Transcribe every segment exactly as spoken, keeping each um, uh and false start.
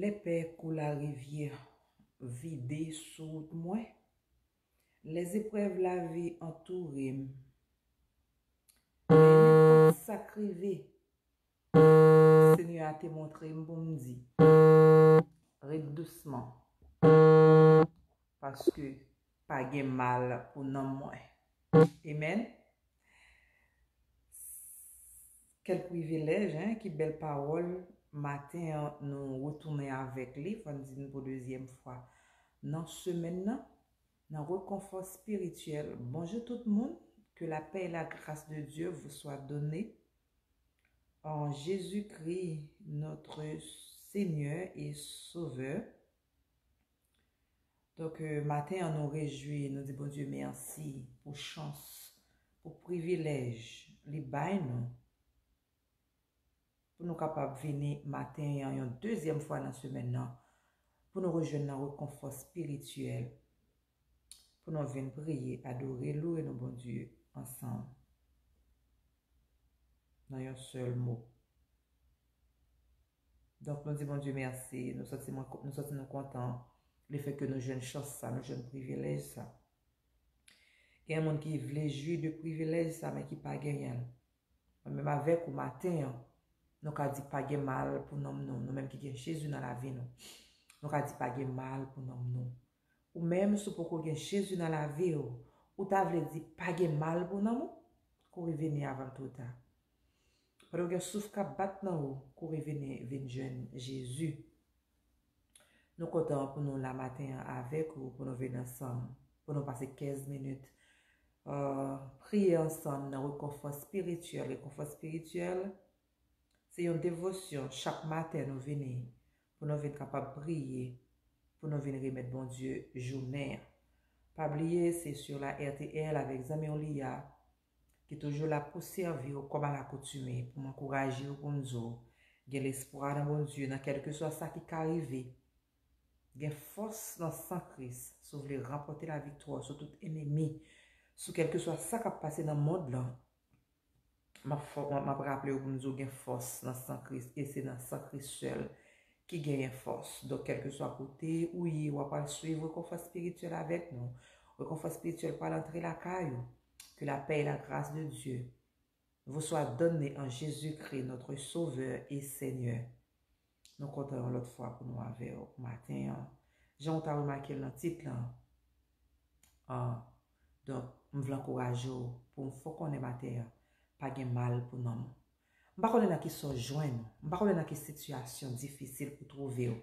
Lèpè kou larivyè vide sou wout mwen. Lèzeprèv lavi antoure m. Men nenpòt sa k rive, Senyè a te montre m pou m di, ret dousman, paske pa gen mal pou nanm mwen. Amen. Quel privilège, hein, ki bèl pawòl. Maten an, nou retounen avèk li, fò n di n pou dezyèm fwa nan semèn nan, nan rekonfò espirityèl. Bonjou tout moun, que la paix et la grâce de Dieu vous soit donnée en Jésus-Christ, notre Seigneur et Sauveur. Donk, euh, maten an, nou rejwi, nou di Bondye mèsi pou chans, pou privilèj li bay nou, pou nou kapab vini maten an yon dezyèm fwa nan semèn nan, pou nou rejwenn nan rekonfò espirityèl, pou nou vin priye, adore, louwe nou Bondye ansanm nan yon sèl mo. Donk, nou di Bondye mèsi, nou santi, mwen, nou santi nou kontan, lefètke nou jwenn chans sa, nou jwenn privilèj sa. Gen moun ki vle jwi de privilèj sa, men ki pa genyen l. Mwen menm avèk ou maten an, nou ka di pa gen mal pou nanm nou, nou menm ki gen Jezi nan lavi nou. Nou ka di pa gen mal pou nanm nou. Ou menm, si w poko gen Jezi nan lavi w, ou ta vle di pa gen mal pou nanm ou? Kouri vini avan l twò ta. Pandan w gen souf k ap bat nan ou, kouri vini, vin jwenn Jezi. Nou kontan pou nou la maten an avèk ou, pou nou vin ansanm, pou nou pase kenz minit, euh, priye ansanm nan rekonfò espirityèl. Rekonfò espirityèl, se yon devosyon. Chak maten nou vini pou nou vin kapab priye, pou nou vin remèt Bondye jounen an. Pa bliye, se sou la R T L avèk zanmi w Lia, ki toujou la pou sèvi w kòm alakoutime, pou m ankouraje w, pou m di w, gen lespwa nan Bondye, nan kèlkeswa sa ki ka rive. Gen fòs nan san Kris, si w vle ranpòte laviktwa sou tout enemi, sou kèlkeswa sa k ap pase nan mond lan. M ap fò-, m ap, m ap raple w pou m di w gen fòs nan san Kris, e se nan san Kris sèl ki genyen fòs. Donk, kèlkeswa kote ou ye, w ap al swiv rekonfò espirityèl avèk nou. Rekonfò espirityèl pral antre lakay ou. Que la paix et la grâce de Dieu vous soit donnée en Jésus-Christ, notre Sauveur et Seigneur. Nou kontan yon lòt fwa pou nou avè w maten an. Jan w ta remake l nan tit lan, ah, donk, m vle ankouraje w pou w fè w konnen maten an, pa gen mal pou nanm ou. M pa konnen nan ki sa w jwenn ou, m pa konnen nan ki sitiyasyon difisil ou twouve w.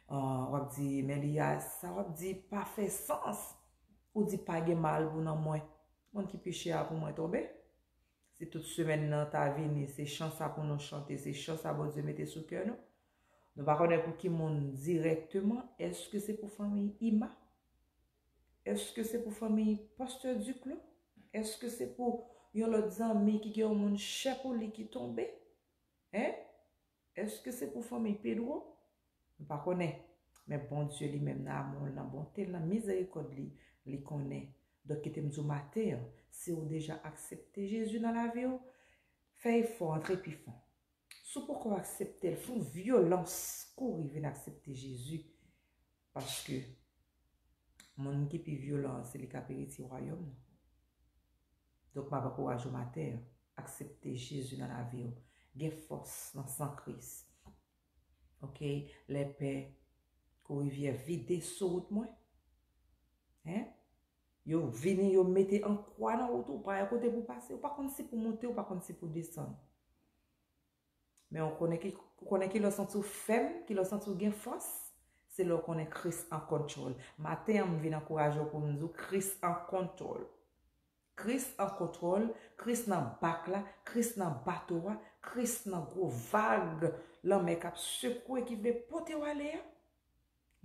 Ah, w ap di, men Lia, sa w ap di pa fè sans. Ou di pa gen mal pou nanm mwen. Moun ki pi chè a pou mwen tonbe. Si tout semèn nan ta vini, se chan sa pou nou chante, se chan sa Bondye mete sou kè nou. Nou pa konnen pou ki moun dirèkteman. Èske se pou fanmiy Ima? Èske se pou fanmiy Pastè Duclos? Èske se pou yon lòt zanmi ki gen yon moun chè pou li ki tonbe? Hein? Èske se pou fanmiy Pedro? Nou pa konnen. Men Bondye li menm nan amou l, nan bonte l, nan mizerikòd li, li konnen. Donk, kite m di w maten an, si w deja aksepte Jezi nan lavi w, fè efò, antre pi fon. Si w poko aksepte l, fè yon vyolans, kouri vin aksepte Jezi. Paske moun ki pi vyolan an, se li k ap eritye wayòm nan. Donk, m ap ankouraje w maten an, aksepte Jezi nan lavi w. Gen fòs nan san Kris. Oke, lèpè kou rivyè vide sou wout mwen. Hein? Yo vini, yo mete an kwa nan wout ou, pa yon kote pou pase, ou pa konn si pou monte, ou pa konn si pou desann. Men ou konnen ki, ou konnen ki lè w santi w fèm, ki lè w santi w gen fòs, se lè w konnen Kris an kontwòl. Maten an, m vin ankouraje w pou m di w, Kris an kontwòl. Kris an kontwòl, Kris nan bak la, Kris nan bato a, Kris nan gwo vag lanmè k ap sekwe, ki vle pote w ale a.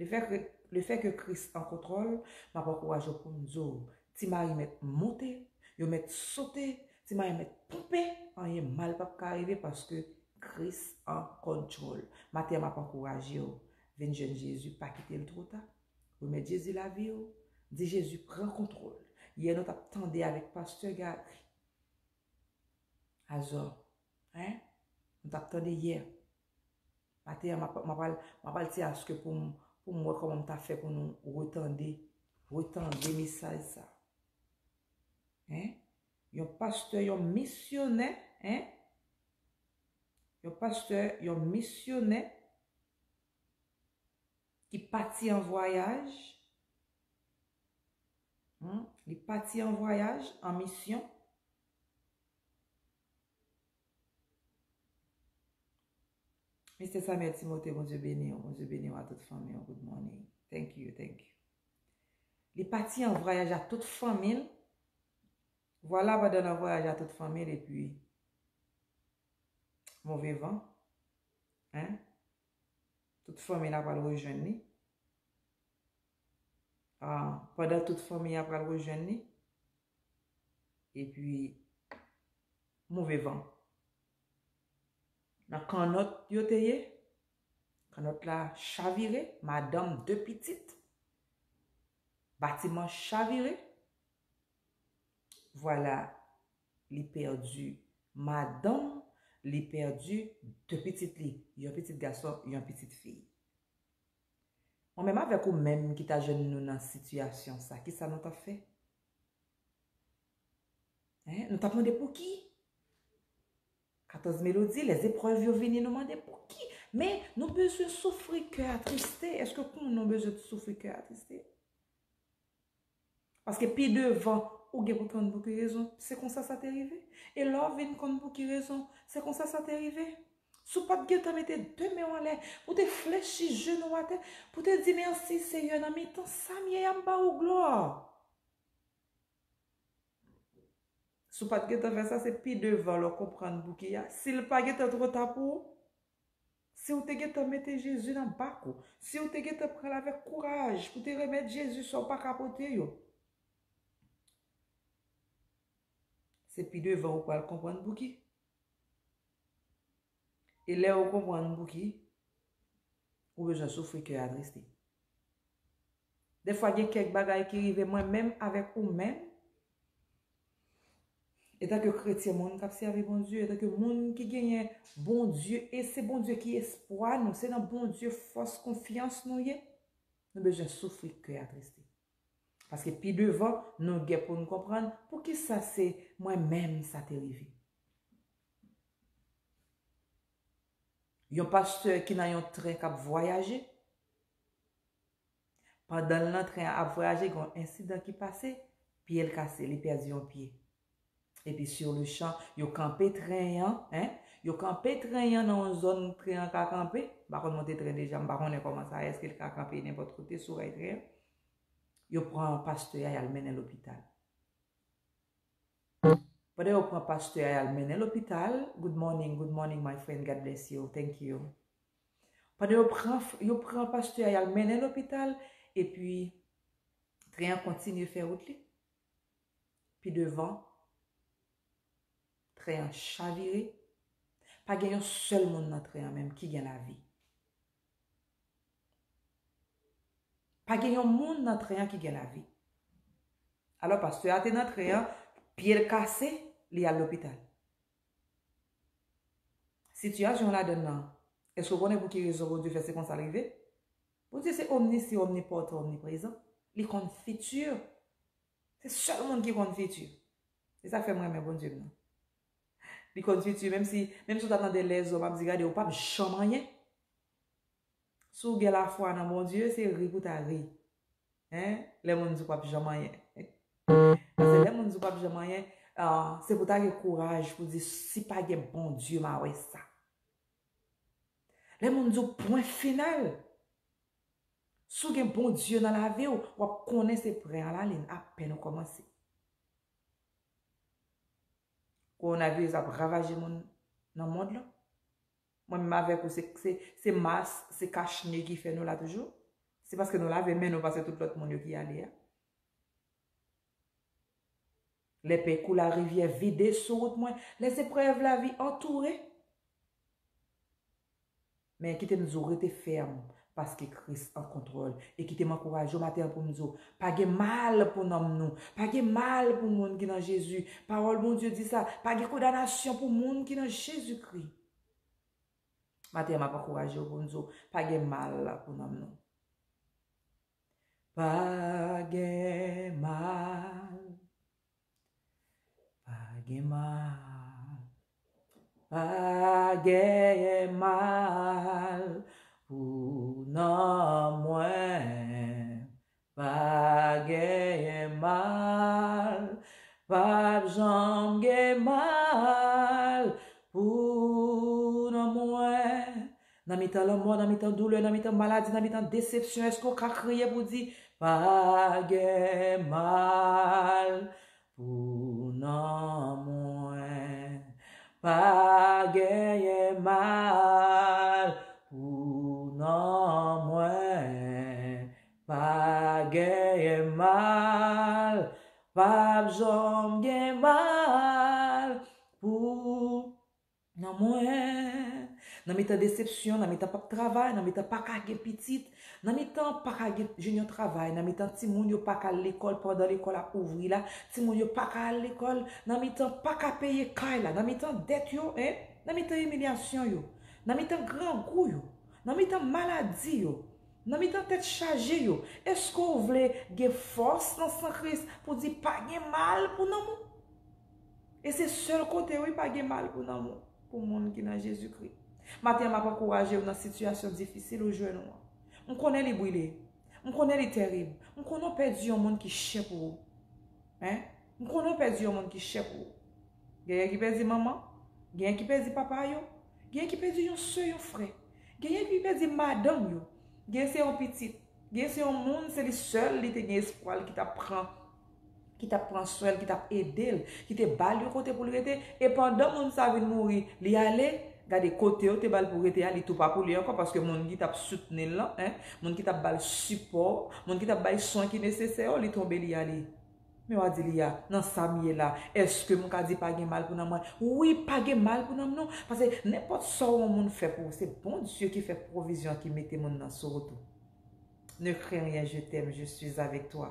Lefètke, lefètke Kris an kontwòl, m ap ankouraje w pou m di w, ti mari mèt monte, yo mèt sote, Ti mayi mèt ponpe, anyen mal p ap ka rive paske Kris an kontwòl. Maten an, m ap ankouraje w, vin jwenn Jezi, pa kite l twò ta. Remèt Jezi lavi w, di Jezi pran kontwòl. Yè nou t ap tande avèk pastè Gary. Azò, en? Nou t ap tande yè. Maten an, m ap, m ap al, m ap al ti aske pou m, pou m wè kòman m ta fè pou nou retande, retande mesaj sa. En? Yon pastè, yon misyonè, en? Yon pastè, yon misyonè ki pati an vwayaj, hmm, li pati an vwayaj, an misyon. Mistè Samuel Timothée, Bondye beni w, Bondye beni w a tout fanmi w, good morning. Thank you, thank you. Li pati an vwayaj a tout fanmi l. Vwala, pandan l an vwayaj a tout fanmi l, epi move van, en? Tout fanmi l ap al rejwenn li. Ah, pandan tout fanmi a pral rejwenn li, epi move van. Nan kannòt yo te ye, kannòt la chavire, madanm, de pitit, batiman chavire. Vwala, li pèdi madanm, li pèdi de pitit li, yon pitit gason, yon pitit fi. Mwen menm avèk ou menm ki ta jwenn nou nan sitiyasyon sa, kisa nou t ap fè? En? Nou t ap mande pouki? Katòz melodi, lè zeprèv yo vini, nou mande pouki? Men, nou bezwen soufri kè atriste. Èske konnen nou bezwen soufri kè atriste? Paske pi devan, ou gen pou konn pou ki rezon se konsa sa te rive. E lè w vin konn pou ki rezon se konsa sa te rive, si w pa t gentan mete de men w anlè, pou w te flechi jenou w atè, pou w te di, "Mèsi, Seyè, nan mitan sa m ye a, m ba ou glwa." Si w pa t gentan fè sa, se pi devan lè w konprann pou ki a. Si l pa gentan twò ta pou ou, si w te gentan mete Jezi nan bak ou, si w te gentan pran l avèk kouraj pou te remèt Jezi sa w pa ka pote yo, se pi devan ou pral konprann pouki. E lè ou konprann pouki, ou bezwen soufri kè atriste. Defwa gen kèk bagay ki rive mwen menm avèk ou menm, etanke kretyen, moun k ap sèvi Bondye, etanke moun ki genyen Bondye, e se Bondye ki espwa nou, se nan Bondye fòs konfyans nou ye, nou bezwen soufri kè atriste. Paske pi devan, nou gen pou n konprann poukisa se mwen menm sa te rive. Yon pastè ki nan yon tren k ap vwayaje, pandan l nan tren an ap vwayaje, gen yon ensidan ki pase, pye l kase, li pèdi yon pye. Epi sur le champ, yo kanpe tren an, en, yo kanpe tren an nan yon zòn tren an ka kanpe. M pa konn monte tren deja, m pa konnen kòman sa, èske l ka kanpe nenpòt kote sou rèy tren an. Yo pran pastè a, y al mennen lopital. Pandan yo pran pastè a, y al mennen lopital, good morning, good morning, my friend, God bless you, thank you. Pandan yo pran, yo pran pastè a, y al mennen lopital, epi tren an kontinye fè wout li. Pi devan, tren an chavire. Pa gen yon sèl moun nan tren an menm ki gen lavi. Pa gen yon moun nan tren an ki gen lavi. Alò, pastè a te nan tren an, pye l kase, li al lopital. Sitiyasyon w ladan l lan, èske w konnen pou ki rezon Bondye fè se konsa l rive? Bondye se omnisyan, omnipòtan, omniprezan. Li konn fiti. Se sèl moun ki konn fiti. Se sa k fè m renmen Bondye m nan. Li konn fiti, menm si, menm si w ta tande lèzòm ap di, "Gade, ou p ap janm anyen." Si w gen lafwa nan Bondye, se ri pou w ta ri. En? Lè moun di w p ap janm anyen. Paske lè moun di w p ap janm anyen, ah, se pou w ta gen kouraj pou w di, "Si pa gen Bondye, m a wè sa." Lè moun di w pwen final, si w gen Bondye nan lavi w, w ap konnen se pwen a lalin apèn ou kòmanse. Kowonaviris ap ravaje moun nan mond lan. Mwen menm avèk ou, se, se, se mas, se kach ne ki fè nou la toujou. Se paske nou lave men nou pase tout lòt moun yo ki ale a. Les peurs coulent la rivière vidée sou wout mwen. Les épreuves la vie entouré. Men kite m di w, rete fèm, paske Kris an kontwòl. E kite m ankouraje w maten an pou m di w, pa gen mal pou nanm nou. Pa gen mal pou moun ki nan Jezi. Pawòl Bondye di sa, pa gen kondanasyon pou moun ki nan Jezikri. Maten an, m ap ankouraje w pou m di w, pa gen mal pou nanm nou. Pa gen mal. Pa gen mal, pa gen mal pou nanm mwen. Pa gen mal, p ap janm gen mal pou nanm mwen. Nan mitan lanmò, nan mitan doulè, nan mitan maladi, nan mitan desepsyon, èske w ka kriye pou di, pa gen mal pou nanm mwen? Pa genyen mal pou nanm mwen. Pa genyen mal, p ap janm gen mal pou nanm mwen. Nan mitan desepsyon, nan mitan p ap travay, nan mitan pa ka gen pitit, nan mitan pa ka gen, jwenn yon travay, nan mitan timoun yo pa ka al lekòl pandan lekòl ap ouvri la, timoun yo pa ka al lekòl, nan mitan pa ka peye kay la, nan mitan dèt yo, en, nan mitan imilyasyon yo, nan mitan grangou yo, nan mitan maladi yo, nan mitan tèt chaje yo, èske w vle gen fòs nan san Kris pou di pa gen mal pou nanm ou? E se sèl kote, wi, pa gen mal pou nanm ou, pou moun ki nan Jezikri. Maten an, m ap ankouraje w nan sitiyasyon difisil ou jwenn ou an. M konnen li brile. M konnen li terib. M konnen w pèdi yon moun ki chè pou ou. Hein? M konnen w pèdi yon moun ki chè pou ou. Genyen ki pèdi manman, genyen ki pèdi papa yo, genyen ki pèdi yon sè, yon frè, genyen ki pèdi madanm yo, genyen se yon pitit, genyen se yon moun, se li sèl li te gen espwa l ki t ap pran, ki t ap pran swen l, ki t ap ede l, ki te ba l yon kote pou l rete, e pandan moun sa vin mouri, li ale, gade kote yo te ba l pou rete a, li tou pa pou li ankò, paske moun ki t ap soutni l lan, en, moun ki t ap ba l sipò, moun ki t ap bay swen ki nesesè yo, li tonbe, li ale. Men w a di li a, nan sa m ye la, èske m ka di pa gen mal pou nanm mwen? Wi, pa gen mal pou nanm nou. Paske nenpòt sa yon moun fè pou ou, se Bondye ki fè pwovizyon an, ki mete moun nan sou wout ou. Ne crains rien, je t'aime, je suis avec toi.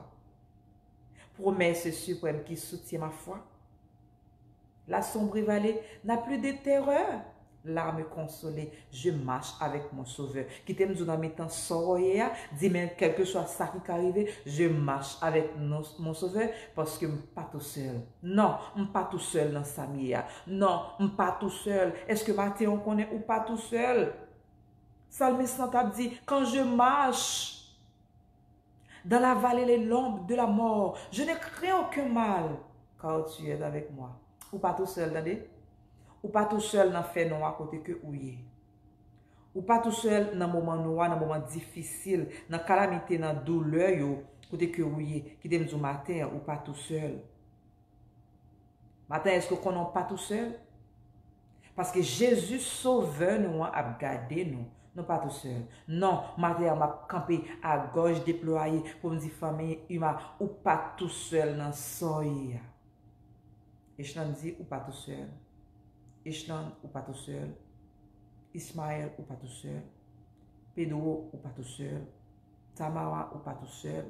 Promesse suprême qui soutient ma foi. La sombre vallée n'a plus de terreur. L'âme consolée, je marche avec mon Sauveur. Kite m di w nan mitan sa w ye a, di men kèlkeswa sa ki ka rive, je marche avec non- mon Sauveur, paske m pa tou sèl. Non, m pa tou sèl nan sa m ye a. Non, m pa tou sèl. Èske maten an w konnen ou pa tou sèl? Salmis lan t ap di, quand je marche dans la vallée de l'ombre de la mort, je ne crains aucun mal, car tu es avec moi. Ou pa tou sèl, tande? Ou pa tou sèl nan fènwa kote ke ou ye. Ou pa tou sèl nan moman nwa, nan moman difisil, nan kalamite, nan doulè yo, kote ke ou ye. Kite m di w maten an, ou pa tou sèl. Maten, èske w konnen w pa tou sèl? Paske Jezi, Sovè nou an, ap gade nou. Nou pa tou sèl. Non, maten an, m ap kanpe a gòj deplwaye pou m di fanmi Ima, ou pa tou sèl nan sa w ye a. Echnan di, ou pa tou sèl. Echnan, ou pa tou sèl. Ismaël, ou pa tou sèl. Pedro, ou pa tou sèl. Tamara, ou pa tou sèl.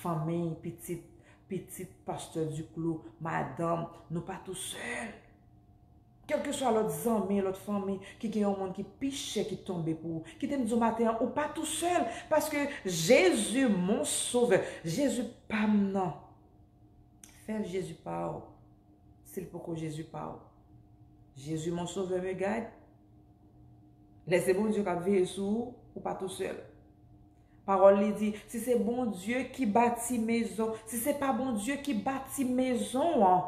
Fanmi, pitit, pitit pastè Duclos, madanm, nou pa tou sèl. Kèlkeswa lòt zanmi, lòt fanmi, ki gen yon moun ki pi chè ki tonbe pou ou, kite m di w maten an, ou pa tou sèl, paske Jezi, mon Sovè, Jezi pa m nan. Fè Jezi pa w, si l poko Jezi pa w. Jezi, mon Sovè, me gad. Lè se Bondye k ap veye sou ou, ou pa tou sèl. Pawòl li di, si se Bondye ki bati mezon, si se pa Bondye ki bati mezon an,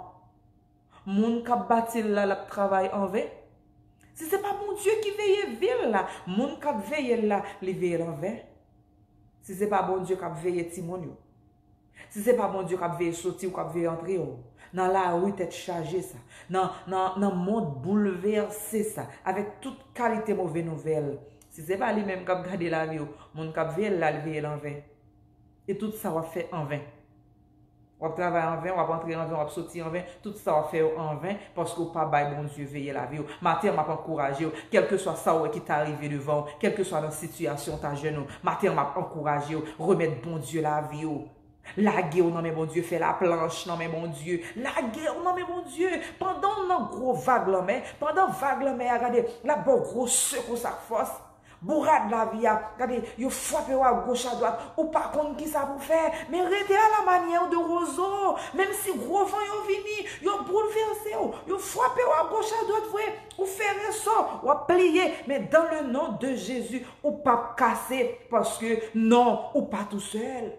moun k ap bati l la, l ap travay anven. Si se pa Bondye ki veye vil la, moun k ap veye l la, li veye l anven. Si se pa Bondye k ap veye timoun yo, si se pa Bondye k ap veye soti w, k ap veye antre w, nan lari tèt chaje sa, nan, nan, nan mond boulvèse sa, avèk tout kalite move nouvèl, si se pa li menm k ap gade lavi w, moun k ap veye l la, l veye l anven. E tout sa w ap fè anven. W ap travay anven, w ap antre anven, w ap soti anven, tout sa w ap fè yo anven, paske w pa bay Bondye veye lavi w. Maten an, m ap ankouraje w, kèlkeswa sa w wè ki ta rive devan w, kèlkeswa nan sitiyasyon w ta jwenn ou, maten an, m ap ankouraje w, remèt Bondye lavi w. Lage w nan men Bondye, fè laplanch nan men Bondye. Lage w nan men Bondye. Pandan w nan gwo vag lanmè, pandan vag lanmè a, gade, l ap ba w gwo sekou ak fòs. Bourad lavi a, gade, yo frape w a goch a dwat, ou pa konn kisa pou fè, men rete à la manière de roseau, menm si gwo van yo vini, yo boulvèse w, yo frape w a goch a dwat vre, ou fè rèsò, w ap pliye, men dans le nom de Jésus, ou p ap kase, paske non, ou pa tousèl.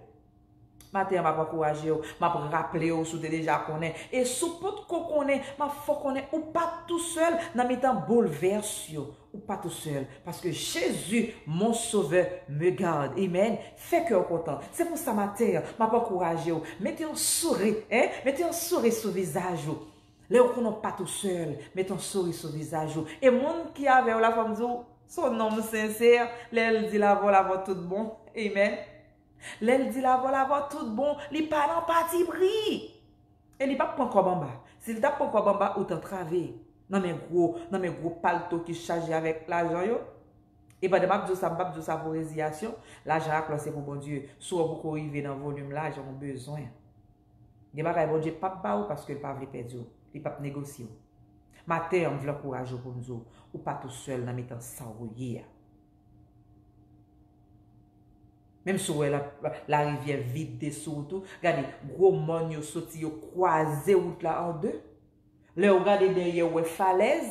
Maten an, m ap ankouraje w, m ap raple w si w te deja konnen. E si w potko konnen, m ap fè w konnen ou pa t tousèl nan mitan boulvès yo. Ou pa tousèl, paske Jésus, mon sauveur, me garde. Amen. Fè kè w kontan. Se pou sa maten an, m ap ankouraje w. Mete yon souri, hein? Mete yon souri sou vizaj ou. Lè w konnen w pa tousèl, mete yon souri sou vizaj ou. E moun ki avè w la, fò m di w, se yon nonm sensè, lè l di l avè w, l avè w tout bon. Amen. Lè l di l avè w, l avè w tout bon, li pa nan patipri. E li p ap pran kòb anba. Si l t ap pran kòb anba, ou t antrave. Nan men gwo, nan men gwo palto ki chaje avèk lajan yo. E pandan m ap di w sa, m p ap di w sa pou reziyasyon. Lajan ak lò se pou Bondye. Si w poko rive nan volim lajan w bezwen, gen bagay Bondye p ap ba ou paske l pa vle pèdi w. Li p ap negosye w. Maten an, m vle ankouraje w pou m di w, ou pa tousèl nan mitan sa w ye a. Menm si w wè la, larivyè vide sou wout ou, gade, gwo mòn yo soti, yo kwaze wout la an de. Lè w gade dèyè, w wè falèz,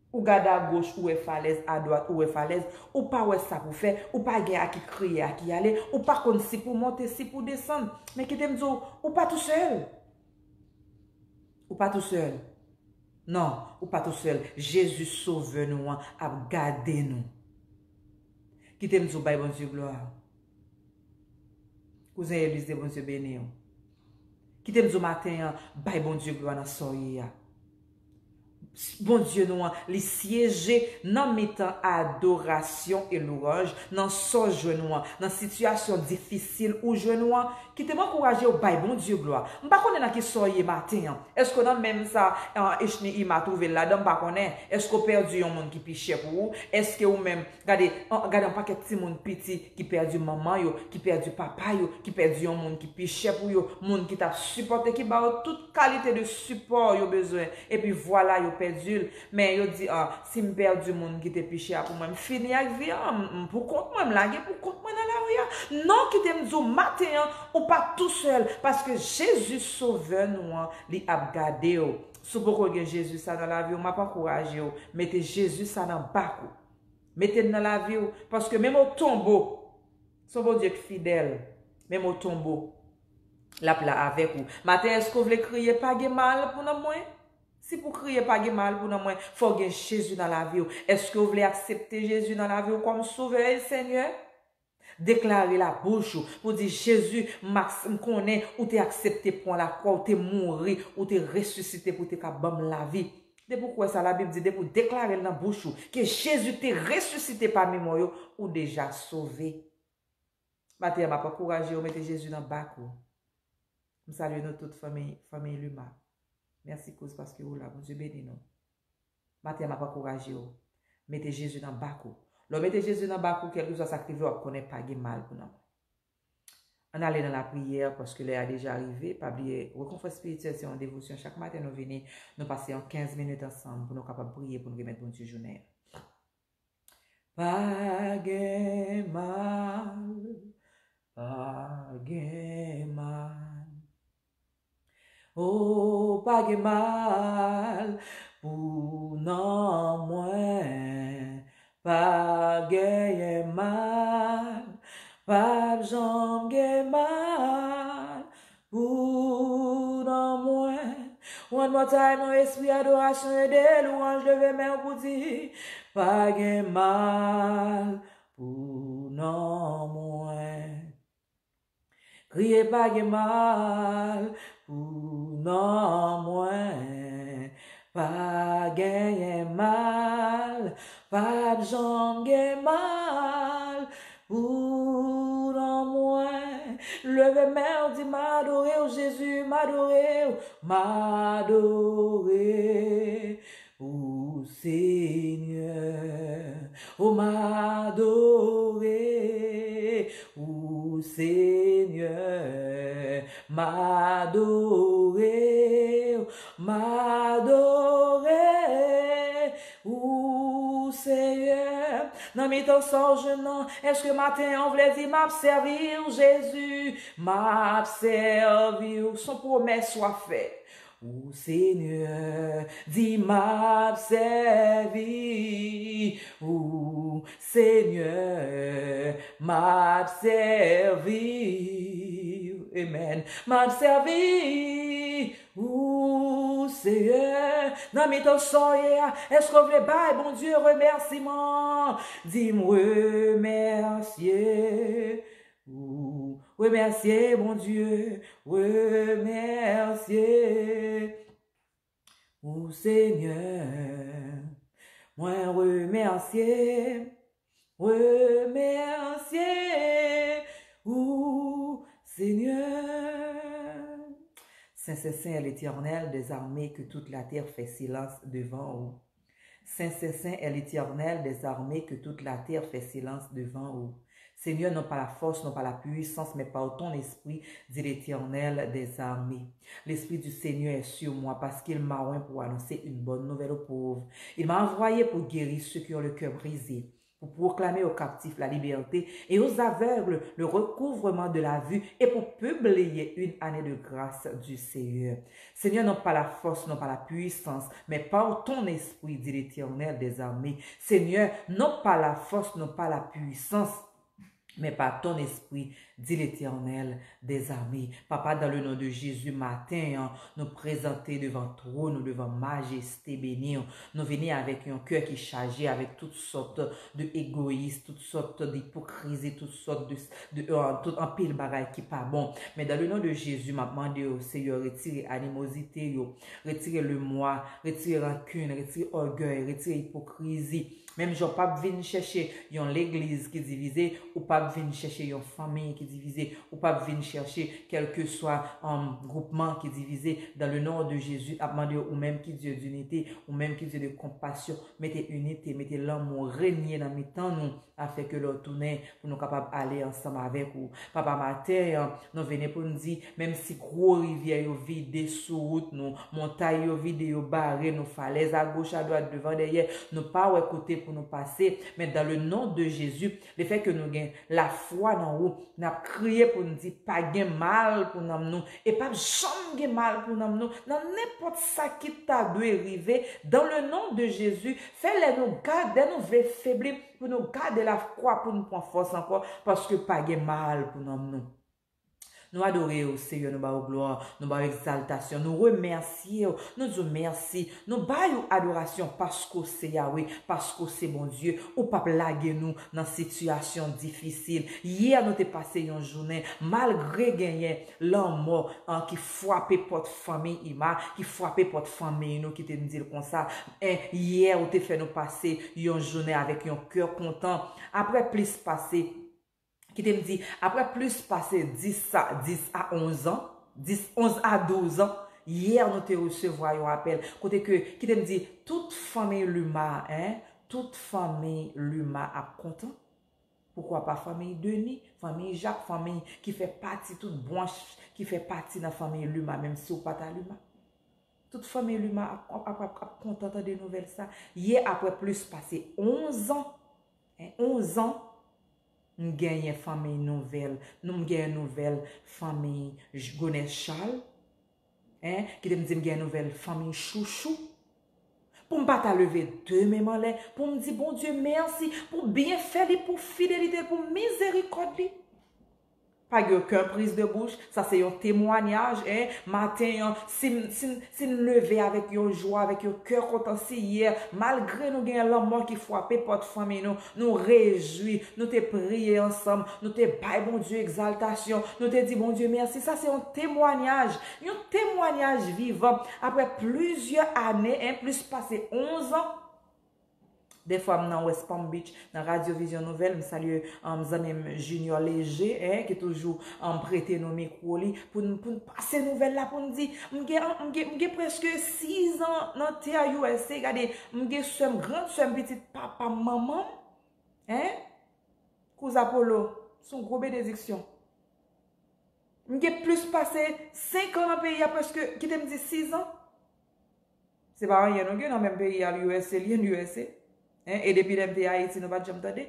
ou gade agoch, ou wè falèz, adwat, ou wè falèz, ou pa wè sa pou fè, ou pa gen a ki kriye, a ki ale, ou pa konn si pou monte, si pou desann. Men kite m di w, ou pa tousèl. Ou pa tousèl. Non, ou pa tousèl. Jezi, Sovè nou an, ap gade nou. Kite m di w, bay Bondye glwa. Kouzen Elise, Bondye beni w. Kite m di w maten an, bay Bondye glwa nan sa w ye a. Bondye nou an, li syeje nan mitan adorasyon e lwanj, nan sa w jwenn ou an, nan sitiyasyon difisil ou jwenn ou an. Kite m ankouraje w, bay Bondye glwa. M pa konnen nan ki sa w ye maten an. Èske w nan menm sa, ah, Echni Ima twouve l ladan? M pa konnen. Èske w pèdi yon moun ki pi chè pou ou? Èske ou menm, gade, an, gade yon pakèt timoun piti ki pèdi manman yo, ki pèdi papa yo, ki pèdi yon moun ki pi chè pou yo, moun ki t ap sipòte, ki ba yo tout kalite de sipò yo bezwen, epi vwala, yo pèdi l. Men yo di, ah, si m pèdi moun ki te pi chè a pou mwen, m fini ak vi an, m, m pou kont mwen, m lage pou kont mwen nan lari a. Non, kite m di w maten an, ou pa tousèl, paske Jezi, Sovè nou an, li ap gade w. Si w poko gen Jezi sa nan lavi w, m ap ankouraje w, mete Jezi sa nan bak ou. Mete l nan lavi w, paske menm o tonbo, se yon Bondye k fidèl, menm o tonbo, l ap la avèk ou. Maten, èske w vle kriye, pa gen mal pou nanm mwen? Si pou kriye, pa gen mal pou nanm mwen, fò w gen Jezi nan lavi w. Èske w vle aksepte Jezi nan lavi w kòm Sovè e Senyè? Deklare labouch ou pou di, Jezi, m ak-, m konnen ou te aksepte pran lakwa, ou te mouri, ou te resisite pou te ka ban m lavi. Depi w kwè sa, Labib di, depi w deklare l nan bouch ou ke Jezi te resisite pami mò yo, ou deja sove. Maten an, m ap ankouraje w, mete Jezi nan bak ou. M salye nou tout, fanmi, fanmi Luma. Mèsi kouz paske ou la. Bondye beni nou. Maten an, m ap ankouraje w. Mete Jezi nan bak ou. Lè w mete Jezi nan bak ou, kèlkeswa sa k rive, w ap konnen pa gen mal pou nanm ou. Ann ale nan lapriyè, paske lè a deja rive. Pa bliye, Rekonfò Espirityèl se yon devosyon. Chak maten nou vini, nou pase yon kenz minit ansanm pou nou kapab priye, pou nou remèt Bondye jounen an. Pa gen mal, pa gen mal. O, pa gen mal pou nanm mwen, pa genyen mal, p ap janm gen mal pou nanm mwen. One more time, nan espri adorasyon e de lwanj, leve men w pou di, pa gen mal pou nanm mwen. Kriye pa gen mal pou nanm mwen, pa genyen mal, p ap janm gen mal pou nanm mwen. Leve men w, di, "M adore w, Jezi, m adore w, m adore w, Senyè. O, m adore w, Senyè, m adore w, m adore w, Senyè." Nan mitan sa w jwenn nan, èske maten an w vle di, "M ap sèvi w, Jezi, m ap sèvi w"? Se yon pwomès w ap fè. O Senyè, di, "M ap sèvi w, Senyè, m ap sèvi w." Amen. "M ap sèvi w, Senyè." Nan mitan sa w ye a, èske w vle bay Bondye remèsiman? Di, "M remèsye w." Remèsye Bondye, remèsye w, Senyè. Mwen remèsye, remèsye w, Senyè. Sen, sen, sen est l'Éternel des armées, que toute la terre fait silence devant ou. Sen, sen, sen est l'Éternel des armées, que toute la terre fait silence devant ou. Seigneur, non pas la force, non pas la puissance, mais par ton esprit, dit l'Éternel des armées. L'Esprit du Seigneur est sur moi, parce qu'il m'a oint pour annoncer une bonne nouvelle aux pauvres. Il m'a envoyé pour guérir ceux qui ont le cœur brisé, pour proclamer aux captifs la liberté et aux aveugles le recouvrement de la vue et pour publier une année de grâce du Seigneur. Seigneur, non pas la force, non pas la puissance, mais par ton esprit, dit l'Éternel des armées. Seigneur, non pas la force, non pas la puissance, mais par ton esprit, dit l'Éternel des armées. Papa, dans le nom de Jésus, maten an, nou prezante devan twòn ou, devan majeste beni w. Nou vini avèk yon kè ki chaje avèk tout sòt de egoyis, tout sòt de ipokrizi, tout sòt de, de, euh, tout anpil bagay ki pa bon. Men dans le nom de Jésus, m ap mande w, Seyè, retire animozite yo, retire lemwa, retire rankin, retire ògèy, retire ipokrizi. Menm jan w p ap vin chèche yon legliz ki divize, ou p ap vin chèche yon fanmi ki divize, ou p ap vin chèche kèlkeswa, um, gwoupman ki divize. Dans le nom de Jésus, ap mande w, ou menm ki Dye dinite, ou menm ki Dye de konpasyon, mete inite, mete lanmou, renye nan mitan nou, afin ke lè w tounen, pou nou kapab ale ansanm avèk ou. Papa, maten an, nou vini pou n di, menm si gwo rivyè yo vide sou wout nou, montay yo vide, yo bare nou, falèz agoch, adwat, devan, dèyè, nou pa wè kote pou nou pase, men dans le nom de Jésus, lefètke nou gen lafwa nan ou, n ap kriye pou n di, "Pa gen mal pou nanm nou," e p ap janm gen mal pou nanm nou, nan nenpòt sa ki ta dwe rive, dans le nom de Jésus, fè lè nou gade, lè nou vle febli, pou nou gade lafwa, pou nou pran fòs ankò, paske pa gen mal pou nanm nou. Nou adore w, Seyè, nou ba w glwa, nou ba w egzaltasyon, nou remèsye w, nou di w mèsi, nou ba w adorasyon paske w se Yawe, paske w se Bondye, ou p ap lage nou nan sitiyasyon difisil. Yè, nou te pase yon jounen, malgre genyen lanmò, an, ki frape pòt fanmi Ima, ki frape pòt fanmi nou, ki te m di l konsa, en, yè, ou te fè nou pase yon jounen avèk yon kè kontan. Apre plis pase Kite m di, apre plis pase dis a, dis a onz an, dis, onz a douz an, yè nou te resevwa yon apèl. Kote ke, kite m di, tout fanmi Luma, en, tout fanmi Luma ap kontan. Poukwa pa fanmi Denis, fanmi Jak, fanmi ki fè pati tout branch, ki fè pati nan fanmi Luma, menm si w pa ta Luma. Tout fanmi Luma ap, ap, ap, ap kontan tande nouvèl sa. Yè, apre plis pase onz an, en, onz an, m genyen fanmi nouvèl. Nou, m genyen nouvèl fanmi J-, Gonès Charles. En, kite m di m genyen nouvèl fanmi Chouchou. Pou m pa ta leve de men m anlè, pou m di Bondye mèsi pou byenfè li, pou fidelite l, pou mizerikòd li. Pa gen okenn priz de bouch, sa se yon temwanyaj, en. Maten an, si n, si n, si n leve avèk yon jwa, avèk yon kè kontan, si yè, malgre nou gen lanmò ki frape pòt fanmi nou, nou rejwi, nou te priye ansanm, nou te bay Bondye egzaltasyon, nou te di Bondye mèsi, sa se yon temwanyaj, yon temwanyaj vivan. Apre plizyè ane, en, plis pase onz an, Dèfwa m nan West Palm Beach, nan Radyo Vizyon Nouvèl, m salye um, zanmi m Junior Léger, eh, ki toujou um, prete nou mikwo li pou n, pou n pase nouvèl la, pou n di, m gen, m gen, m gen prèske sizan nan tè U S A, gade, m gen sè m, grann sè m, pitit papa m, manman m, eh, Kouza Polo, se yon gwo benediksyon. M gen plis pase senk an nan peyi a, prèske, kite m di sizan. Se pa anyen, nou gen nan menm peyi a, U S A, li an U S A. Hein? E depi lè m te Ayiti, nou pa t janm tande.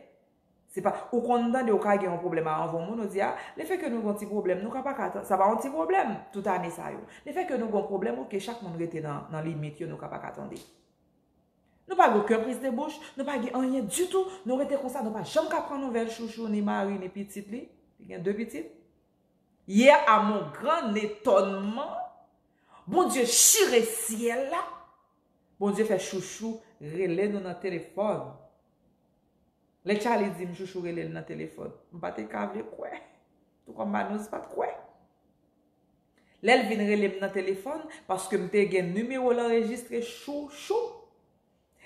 Se pa, ou konn tande, ou ka gen yon pwoblèm a anvan moun, ou di, a, lefètke nou gen yon ti pwoblèm, nou ka pa ka, sa pa yon ti pwoblèm, tout ane sa yo. Lefètke nou gen yon pwoblèm, oke, chak moun rete nan, nan limit yo, nou ka pa ka tande. Nou pa gen okenn priz de bouch, nou pa gen anyen ditou, nou rete konsa, nou pa janm ka pran nouvèl chouchou, ni mari, ni pitit li. Li gen de pitit. Yè, à mon grand étonnement, Bondye chire syèl la. Bondye fè chouchou rele nou nan telefòn. Lè Charlie di m chouchou rele l nan telefòn, m pa te ka vle kwè. Tou kòm Manous pa t kwè. Lè l vin rele m nan telefòn, paske m te gen nimewo l anrejistre chouchou.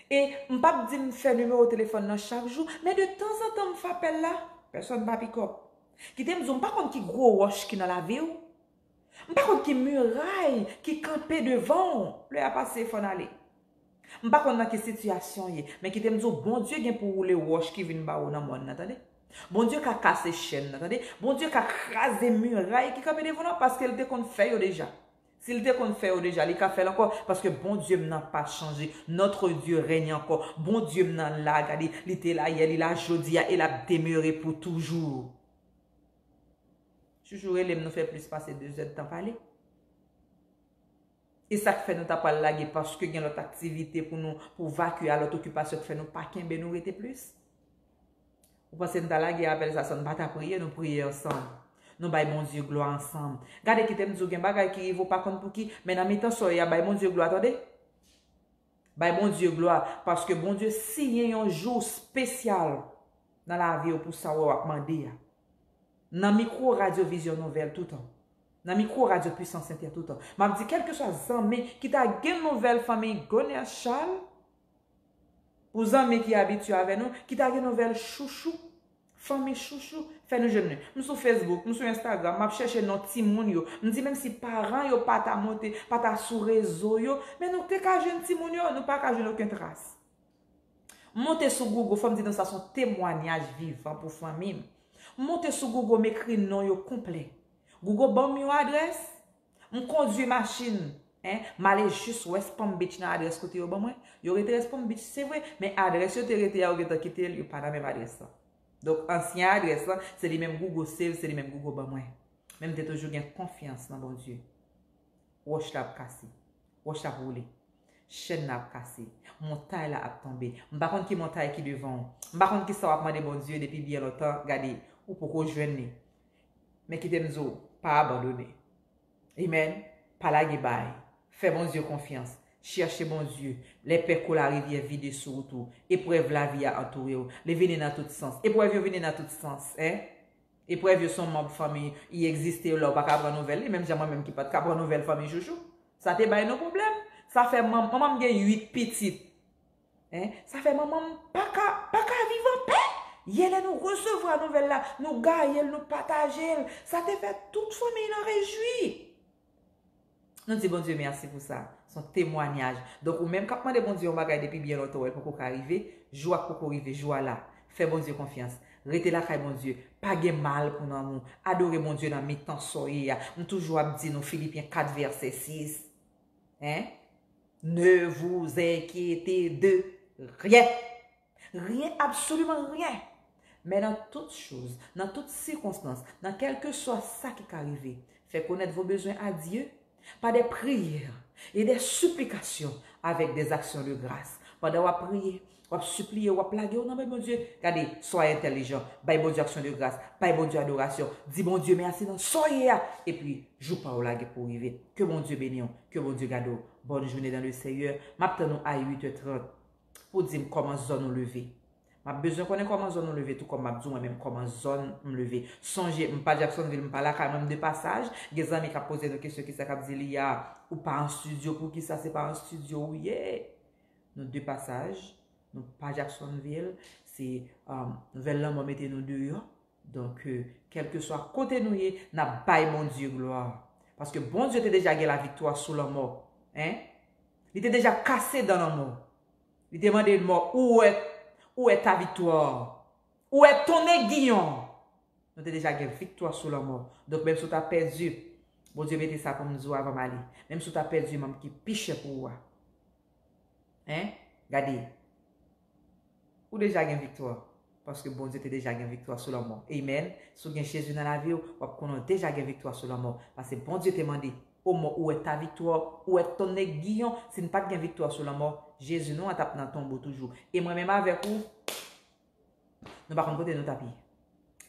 E m p ap di m fè nimewo telefòn nan chak jou, men de tanzantan m fè apèl la, pèsòn pa pikòp. Kite m di w, m pa konn ki gwo wòch ki nan lavi w. M pa konn ki miray ki kanpe devan w lè y ap pase fò n ale. M pa konn nan ki sitiyasyon w ye, men kite m di w, Bondye gen pou woule wòch ki vin ba ou nan mòn nan, tande. Bondye ka kase chèn nan, tande. Bondye ka kraze miray ki kanpe devan w paske l te konn fè yo deja. Si l te konn fè yo deja, li ka fè l ankò, paske Bondye m nan pa chanje. Notre Dieu règne encore. Bondye m nan la, gade, li te la yè, li la jodi a, e l ap demere pou toujou. Chouchou rele m, nou fè plis pase de zèdtan pale. E sa k fè nou ta pral lage, paske gen lòt aktivite pou nou, pou vakye a lòt okipasyon k fè nou pa kenbe nou rete plis. Ou panse n ta lage apèl sa san n pa ta priye? Nou priye ansanm. Nou bay Bondye glwa ansanm. Gade, kite m di w, gen bagay ki rive w pa konn pou ki, men nan mitan sa w ye a, bay Bondye glwa, tande. Bay Bondye glwa, paske Bondye siyen yon jou espesyal nan lavi w pou sa w ap mande a. Nan mikwo Radyo Vizyon Nouvèl toutan. Nan mikwo Radyo Pwisans Entè toutan. M ap di, kèlkeswa zanmi ki ta gen nouvèl fanmi Gonè Charles, pou zanmi ki abitye avè nou, ki ta gen nouvèl chouchou, fanmi chouchou, fè nou jwenn nou. M sou Facebook, m sou Instagram, m ap chèche non timoun yo. M di menm si paran yo pa ta monte, pa ta sou rezo yo, men nou te ka jwenn timoun yo, nou pa ka jwenn okenn tras. M monte sou Google, fò m di nou sa se yon temwanyaj vivan pou fanmi m. M monte sou Google, m ekri non yo konplè. Google ban m yon adrès, m kondui machin, en, m ale jis West Palm Beach nan adrès kote yo ban mwen. Yo rete West Palm Beach, se vre, men adrès yo te rete a, yo gentan kite l, yo pa nan menm adrès lan. Donk, ansyen adrès lan, se li menm Google save, se li menm Google ban mwen. Men m te toujou gen konfyans nan Bondye. Wòch la ap kase. Wòch la ap woule. Chèn la ap kase. Montay la ap tonbe. M pa konn ki montay ki devan w. M pa konn ki sa w ap mande Bondye depi byen lontan. Gade, ou poko jwenn li. Men kite m di w, pa abandone. Amen. Pa lage bay. Fè Bondye konfyans. Chèche Bondye. Lè pè kou larivyè vide sou wout ou. Eprèv lavi a antoure w. Li vini nan tout sans. Eprèv yo vini nan tout sans, en. Eprèv yo se yon manm fanmi, li egziste, lè w pa ka pran nouvèl li, menm jan mwen menm ki pa t ka pran nouvèl fanmi chouchou. Sa te bay nou pwoblèm. Sa fè manm, manman m gen uit pitit. Hein? Sa fè manman m pa ka, pa ka viv anpè. Yè lè nou resevwa nouvèl la, nou gaye l, nou pataje l. Sa te fè tout fanmi nan rejwi. Nou di Bondye mèsi pou sa. Se yon temwanyaj. Donk, ou menm k ap mande Bondye yon bagay depi byen lontan, ou wè l poko ka rive, jou a poko rive, jou a la. Fè Bondye konfyans. Rete lakay Bondye. Pa gen mal pou nanm ou. Adore Bondye nan mitan sa w ye a. M toujou ap di nou Filipyen kat vèsè sis. Hein? Ne vous inquiétez de rien. Rien, absolument rien. Men nan tout choz, nan tout sikonstans, nan kèlkeswa sa ki ka rive, fè konèt vos besoins à Dieu par des prières et des supplications avec des actions de grâce. Pandan w ap priye, w ap sipliye, w ap lage w nan men Bondye. Gade, soyez intelligent, bay Bondye aksyon de gras, bay Bondye adorasyon, di Bondye mèsi nan sa w ye a, epi jou pa w la gen pou rive. Ke Bondye beni w, ke Bondye gade w. Bonne journée dans le Seigneur. M ap tann ou a uit è trant. Pou di m kòman zòn ou leve. M ap bezwen konnen kòman zòn ou leve, tou kòm m ap di w mwen menm kòman zòn m leve. Sonje, m pa Jacksonville, m pa lakay mwen, m de pasaj. Gen zanmi k ap poze nou kesyon, kisa k ap di li a, ou pa an estidyo, poukisa se pa an estidyo ou ye? Nou de pasaj, Nou pa Jacksonville, se um, nouvèl lanmò mete nou deyò. Donk, euh, kèlkeswa kote nou ye, n ap bay Bondye glwa. Paske Bondye te deja gen laviktwa sou lanmò. Hein? Li te deja kase dan lanmò. Li te mande mò, où est, où est ta victoire? Où est ton aiguillon? Nou te deja gen viktwa sou lanmò. Donk, menm si w ta pèdi, Bondye mete sa pou m di w avan m ale. Menm si w ta pèdi manm ki pi chè pou ou a. Hein? Gade. Ou deja gen viktwa. Paske Bondye te deja gen viktwa sou lanmò. Amen. Si w gen Jezi nan lavi w, w ap konnen w deja gen viktwa sou lanmò. Paske Bondye te mande, ô mort, où est ta victoire? Où est ton aiguillon? Si n pa t gen viktwa sou lanmò, Jezi nou an t ap nan tonbo toujou. E mwen menm avèk ou, nou pa konn kote nou t ap ye.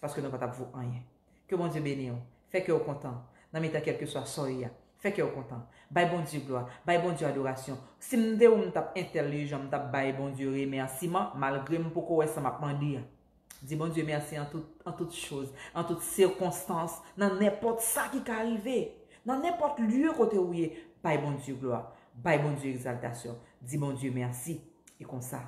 Paske nou pa t ap vo anyen. Ke Bondye beni w. Fè kè w kontan. Nan mitan kèlkeswa sa w ye a. Fè kè w kontan. Bay Bondye glwa. Bay Bondye adorasyon. Si m te ou, m t ap entèlijan, m t ap bay Bondye remèsiman, malgre m poko wè sa m ap mande a. Di Bondye mèsi an tout, an tout choz, an tout sikonstans, nan nenpòt sa ki ka rive. Nan nenpòt lye kote ou ye, bay Bondye glwa. Bay Bondye egzaltasyon. Di Bondye mèsi. E konsa,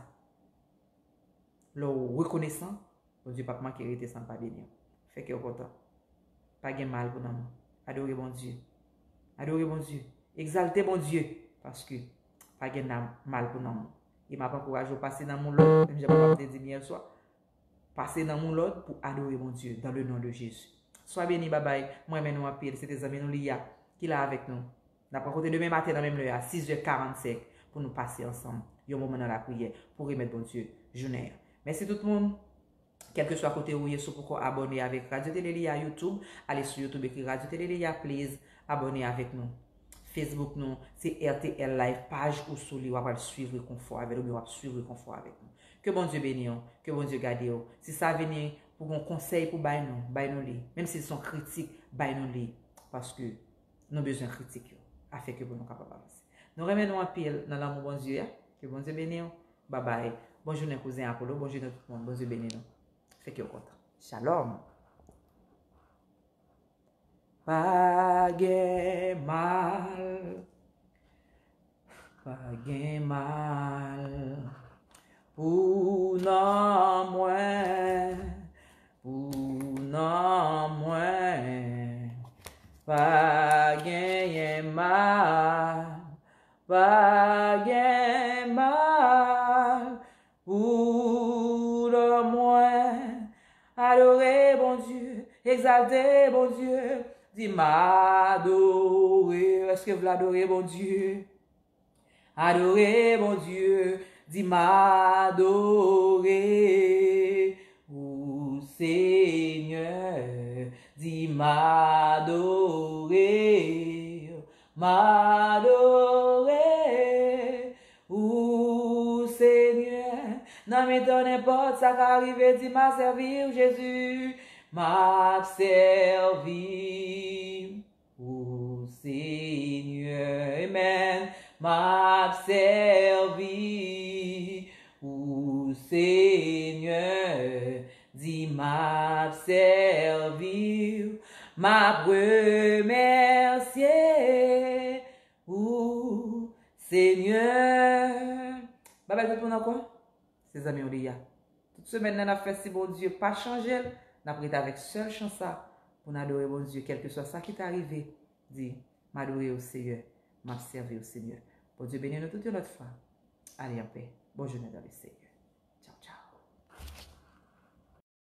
lè w rekonesan, Bondye p ap manke rete san l pa beni w. Fè kè w kontan. Pa gen mal pou nanm ou. Adore Bondye. Adore Bondye. Egzalte Bondye. Paske pa gen nanm, mal pou nanm ou. E m ap ankouraje w pase nanm ou lòd, menm jan papa m te di m yè swa. Pase nanm ou lòd pou adore Bondye, dans le nom de Jésus. Swa beni, babay. Mwen renmen nou anpil. Se te zanmi nou Liya ki la avèk nou. N ap rankontre demen maten nan menm lè a, sis è karannsenk, pou nou pase ansanm yon moman nan lapriyè, pou remèt Bondye jounen an. Mèsi tout moun. Kèlkeswa kote ou ye, si w poko abòne avèk Radio Télé Liya YouTube, ale sou YouTube, ekri Radio Télé Liya, please, abòne avèk nou. Facebook nou, se R T L Live, paj ou sou li, w ap al swiv Rekonfò avè l, oubyen w ap swiv Rekonfò avèk nou. Ke Bondye beni w, ke Bondye gade w. Si sa vini pou gon konsèy pou bay nou, bay nou li. Menm si se yon kritik, bay nou li. Paske nou bezwen kritik yo, afin ke pou nou kapab avanse. Nou renmen nou anpil nan lanmou Bondye a. Ke Bondye beni w. Babay. Bon jounen kouzen Apollo. Bon jounen tout moun. Bondye beni nou. Fè kè w kontan. Shalom. Pa gen mal. Pa gen mal pou nanm mwen, pou nanm mwen. Pa genyen mal, pa gen mal pou nanm mwen. Adore Bondye, egzalte Bondye, di m adore. Èske w vle adore Bondye? Adore Bondye, di m adore ou Senyè, di m adore, m adore ou Senyè. Nan mitan nenpòt sa ka rive, di m ap sèvi w Jezi, m ap sèvi w. O Senyè, amen. M ap sèvi ou, Senyè. Di m ap sèvi w. M ap remèsye ou, Senyè. Babay tout moun ankò. Se zanmi w li a. Tout semèn nan n ap fè si Bondye pa chanje l, n ap rete avèk sèl chan sa pou n adore Bondye, kèlkeswa sa ki ta rive. Di, m adore w, Seyè, m ap sèvi w, Senyè. Bondye beni nou tout yon lòt fwa. Ale anpè. Bon jounen dans le Seigneur.